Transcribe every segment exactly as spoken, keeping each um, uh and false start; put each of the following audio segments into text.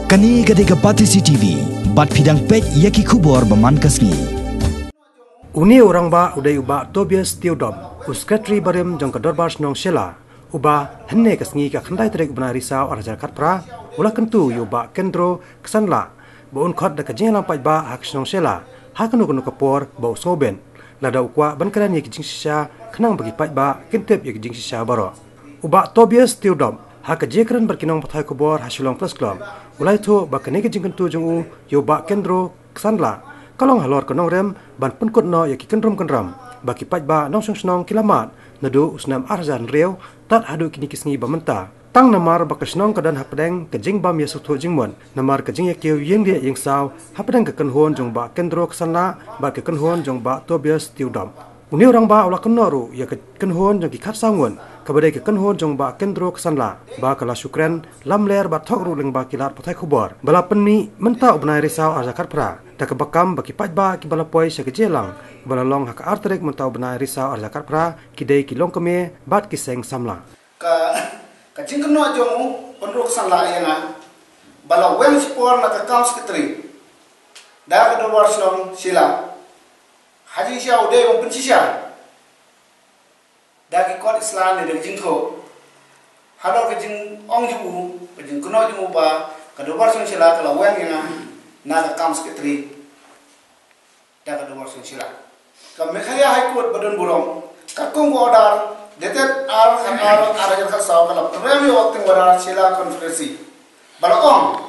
Kane ka dei ka Batesi T V, bad phi dang peit ïa ki khubor ba man ka sngi. Une u rangbah u dei u Bah Tobias Theodom, u Secretary barim jong ka Dorbar Shnong Shella, uba hynne ka sngi ka khyndai tarik u bnai Risaw ar hajar khatphra, u la kyntu ïa u Bah Kendro Ksanlah ba un khot da ka jingïalang paidbah ha ka shnong Shella ha kano kano ka por ba u sngewbha, lada u kwah ban kren ïa ki jingshisha, khnang ba ki paidbah kin tip ïa ki jingshisha baroh. U Bah Tobias Theodom, ha ka jingïakren bad ki nongpathai khubor ha Shillong Press Club, u la ïathuh ba kane ka jingkyntu jong u ïa u Bah Kendro Ksanlah ka long halor ka nongrim ban pynkut noh ïa ki kynrum kynram ba ki paidbah nongshong shnong ki la mad naduh u snem ar hajar hynriew tad haduh kine ki sngi ba mynta. Tang namar ba ka shnong ka don hapdeng ka jingbym ïasngewthuh jingmut namar ka jingïakiew ïing rieh ïing saw hapdeng ka kynhun jong u Bah Kendro Ksanlah bad ka kynhun jong u Bah Tobias Theodom. Une u rangbah u la kynnoh ruh ïa ka kynhun jong ki khatsaw ngut, kaba dei ka kynhun jong u Bah Kendro Ksanlah, ba ka la shu kren lamler bad thok ruh lyngba ki lad pathai khubor ba la pynmih mynta u bnai Risaw ar hajar khatphra, da kaba kam ba ki paidbah kiba la poi sha ka jingïalang ba la long ha ka ar tarik mynta u bnai Risaw ar hajar khatphra ki dei ki longkmie bad ki seng samla. Ka, ka jingkynnoh jong u Kendro Ksanlah ïa nga ba la weng shipor na ka kam secretary da ka Dorbar Shnong Shella. Ha jingshisha u dei ban pynshisha da ki kot Islam ne da ka jingthoh halor ka jingong jong u, ka jingkynnoh jong u ba ka Dorbar Shnong Shella ka la weng ïa nga na ka kam secretary da ka Dorbar Shnong Shella. Ka Meghalaya High Court ba don burom, katkum ka order dated ar khat ar ar hajar khatsaw, ka la pynrem ïa u Acting Order Shella Constituency ba la ong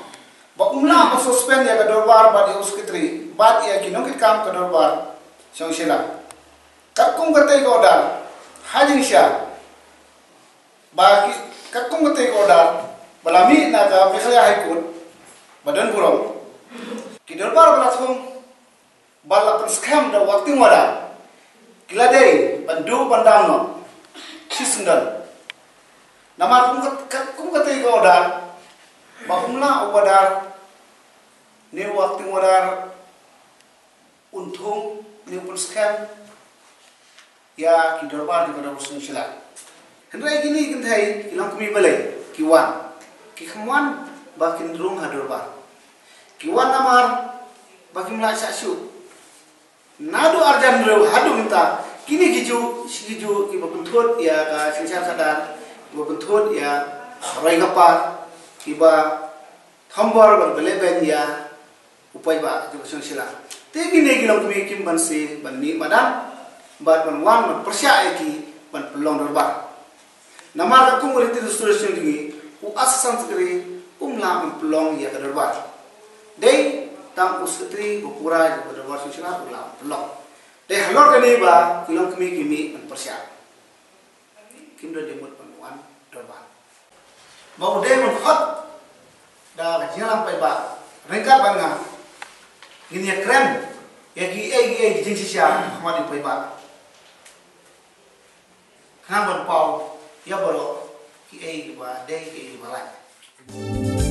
ba um lah ban suspend ïa ka dorbar bad ïa u secretary bad ïa ki nongkitkam ka Dorbar Shnong Shella. Katkum katei ka order, ha jingshisha ba ki, katkum katei ka order ba la mih na ka Meghalaya High Court ba don burom, ki dorbar ba la thung ba la pynskhem da u Acting Order ki la dei ban duh ban dam noh shisyndon. Namar kum kat, kat, kum katei ka order ba um lah u order ne u Acting Order un thung ne u pynskhem ïa ki dorbar jong ka Dorbar Shnong Shella. Hynrei kine ki kynthei ki longkmie balei ki wan, ki kham wan ba kin rung ha dorbar. Ki wan namar ba kim lah shah shuh. Naduh ar hajar hynriew haduh mynta, kine ki juh shi ki juh kiba pynthut ïa ka synshar khadar, kiba pynthut ïa ka roi ka par, kiba thombor bad ba lehbeiñ ïa u paidbah jong ka Shnong Shella. Te kine ki longkmie kim banse ban mih madan bad ban wan ban pyrshah ïa ki ban pynlong dorbar. Namar katkum ka riti dustur jong ngi, u Assistant Secretary um lah ban pynlong ïa ka dorbar. Dei tang u Secretary ba pura jong ka Dorbar Shnong Shella u lah ban pynlong. Dei halor kane ba ki longkmie ki mih ban pyrshah. Kim don jingmut ban wan dorbar. Ba u dei ban khot da ka jingïalang paidbah, ryngkat bad nga ngin ïakren ïa kiei kiei ki jingshisha ha khmat u paidbah. Khnang ban paw ïa baroh kiei kiba dei, kiei kiba lait.